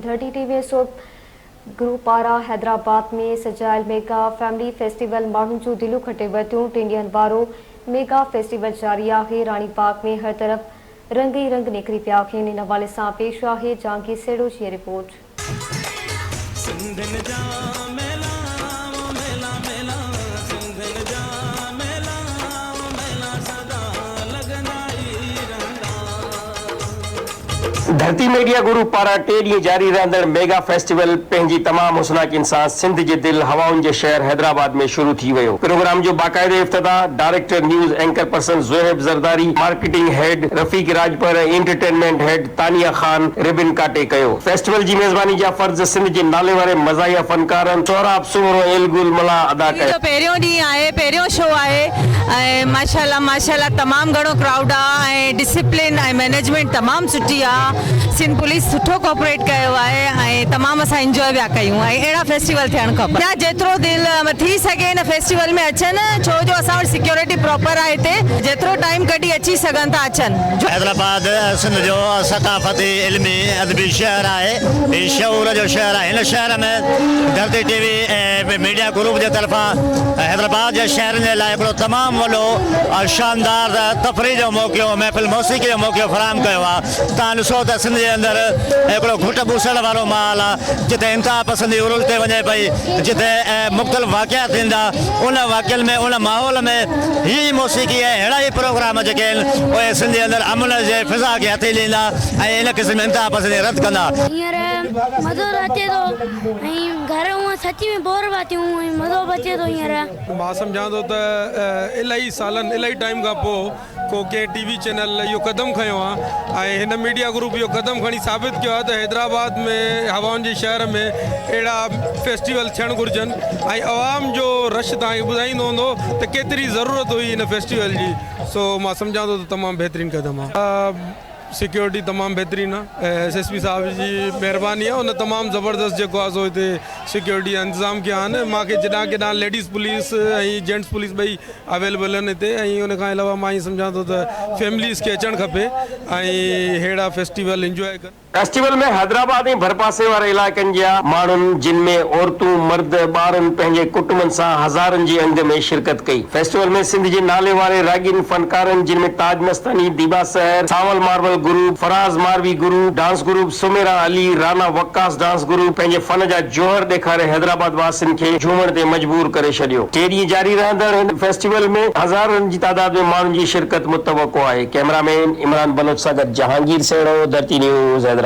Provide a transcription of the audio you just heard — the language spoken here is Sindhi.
ڌرتي ٽي وي سوپ گروپ پاران حيدرآباد ۾ سجايل ميگا فيملي فيسٽيول ماڻهن جون دليون کٽي ورتيون، ٽن ڏينهن وارو ميگا فيسٽيول جاري آهي، راڻي باغ ۾ هر طرف رنگ ئي رنگ نکري پيا آهن، ان حوالي سان پيش آهي جهانگير سيڙهو جي هي رپورٽ. سنڌين جا ميلا او ميلا ميلا سنڌين جا ميلا او ميلا سدا لڳندا ئي رهندا. ڌرتي ميڊيا گروپ پاران ٽي ڏينهن جاري رهندڙ ميگا فيسٽيول پنهنجي تمام حسناڪين سان سنڌ جي دل هوائن جي شهر حيدرآباد ۾ شروع ٿي ويو. پروگرام جو باقاعدي افتتاح director news anchor person Zohaib Zardari, marketing head Rafiq Rajpar ۽ entertainment head Tania Khan ribbon ڪاٽي ڪيو. فيسٽيول جي ميزباني جا فرض سنڌ جي ناليواري مزاحيه فنڪارن سهراب سومرو ۽ الگل ملاح ادا ڪيا. جو پهريون ڏينهن آهي پهريون شو آهي ۽ ماشاءالله ماشاءالله تمام گهڻو ڪرائوڊ آ ۽ ڊسيپلين ۽ مئنيجمينٽ تمام سٺي آ سنڌ پوليس سٺو ڪوپريٽ ڪيو آهي ۽ تمام اسان انجوائي پيا ڪيون ۽ اهڙا فيسٽيول ٿيڻ کپن يا جيترو دل ٿي سگهي هن فيسٽيول ۾ اچن ڇو جو اسان وٽ سيڪيورٽي پراپر آهي هتي جيترو ٽائيم ڪڍي اچي سگهن ٿا اچن. حيدرآباد سنڌ جو ثقافتي، علمي، ادبي شهر آهي. هي شعور جو شهر آهي. هن شهر ۾ Dharti T V ۽ media group جي طرفان حيدرآباد جي شهرين جي لاء هڪڙو تمام وڏو ۽ شاندار تفريح جو موقعو محفل موسيقي جو موقعو فراهم ڪيو آهي. توهان ڏسو ته سنڌ جي اندر هڪڙو گهٽ ٻوسڙ وارو ماحول آهي جتي انتها پسندي عروج تي وڃي پئي جتي مختلف واقعا ٿين ٿا ان واقعن ۾ ان ماحول ۾ هي ئي موسيقي ۽ اهڙا ئي پروگرام جيڪي آهن اهي سنڌ جي اندر امن جي فضا کي هٿي ڏيندا ۽ ان قسم جي انتها پسندي رد ڪندا. هينئر مزو ته اچي ٿو ۽ گهر هونء سچي ۾ بور پيا ٿيون ۽ مزو به اچي ٿو هينئر. مان سمجهان ٿو ته الاهي سالن الاهي ٽائيم کان پوء ڪو ڪنهن ٽي وي چينل اهو قدم کنيو آهي ۽ هن ميڊيا گروپ اهو قدم کڻي ثابت ڪيو آهي ته حيدرآباد ۾ هوائن جي شهر ۾ اهڙا فيسٽيول ٿيڻ گهرجن ۽ عوام جو رش توهان کي ٻڌائيندو هوندو ته ڪيتري ضرورت هئي هن فيسٽيول جي سو مان سمجهان ٿو ته تمام بهترين قدم آهي. سيڪيورٽي تمام بهترين آ ۽ ايس ايس پي صاحب جي مهرباني آ ان تمام زبردست جيڪو آ سو هتي سيڪيورٽي جا انتظام ڪيا آهن مان کي جيڏانهن ڪيڏانهن ليڊيز پوليس ۽ جينٽس پوليس ٻئي اويليبل آهن هتي ۽ ان کان علاوه مان ائين سمجهان ٿو ته فيمليز کي اچڻ کپي ۽ ههڙا فيسٽيول انجواء ڪن. فيسٽيول ۾ حيدرآباد ۽ ڀرپاسي واري علائقن جا ماڻهن جن ۾ عورتون، مرد، ٻارن پنهنجي ڪٽنبن سان هزارن جي انگ ۾ شرڪت ڪئي. فيسٽيول ۾ سنڌ جي نالي واري راڳين فنڪارن جن ۾ Taj Mastani, Deeba Sehar, Sanwal Marvel group, Faraz Marvi group, dance group, Sumaira Ali, Rana Waqas dance group پنهنجي فن جا جوهر ڏيکاري حيدرآباد واسين کي جهومڻ تي مجبور ڪري ڇڏيو. ٽي ڏينهن جاري رهندڙ هن فيسٽيول ۾ هزارن جي تعداد ۾ ماڻهن جي شرڪت متوقع آهي. ڪئميرا مين عمران بلوچ سان گڏ جهانگير سيڙهو، ڌرتي نيوز، حيدرآباد.